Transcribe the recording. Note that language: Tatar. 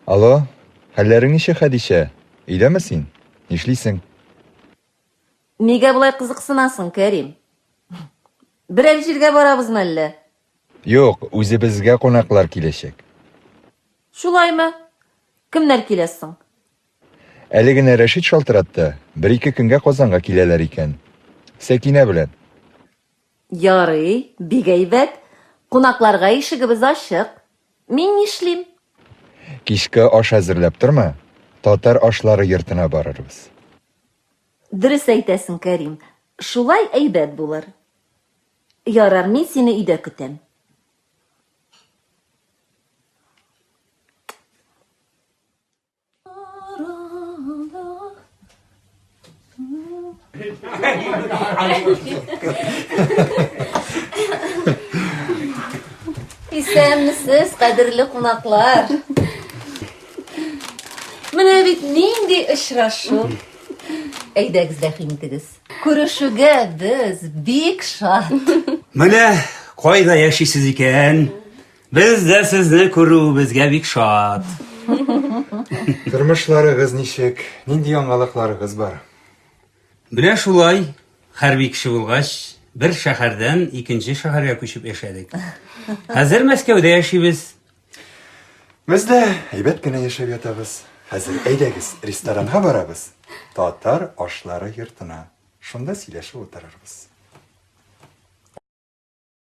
Алло, хәлләрең ничек, Хәдичә? Өйдәме син? Нишлисең? Нигә болай кызыксынасың, Кәрим? Берәр җиргә барабызмы әллә? Юк, үзебезгә кунаклар киләчәк. Шулаймы? Кемнәр килә соң? Әле генә Рәшит шалтыратты, бер-ике көнгә Казанга киләләр икән. Сәкинә белән. Ярый, бик әйбәт. Кунакларга ишегебез ачык. Мин нишлим? Кичке аш әзерләп торма, татар ашлары йортына барырбыз. Дөрес әйтәсең, Кәрим. Шулай әйбәт булыр. Ярар, мин сине өйдә көтәм. Исәнмесез, кадерле кунаклар. Менә бит нинди очрашу. Әйдәгез, рәхим итегез. Күрешүгә без бик шат. Менә кайда яшисез икән? Без дә сезне күрүебезгә бик шат. Тормышларыгыз ничек? Нинди яңалыкларыгыз бар? Менә шулай, хәрби кеше булгач, бер шәһәрдән икенче шәһәргә күчеп яшәдек. Хәзер Мәскәүдә яшибез. Без дә әйбәт кенә яшәп ятабыз. Хәзер әйдәгез, ресторанга барабыз. Татар ашлары йортына. Шунда сөйләшеп утырырбыз.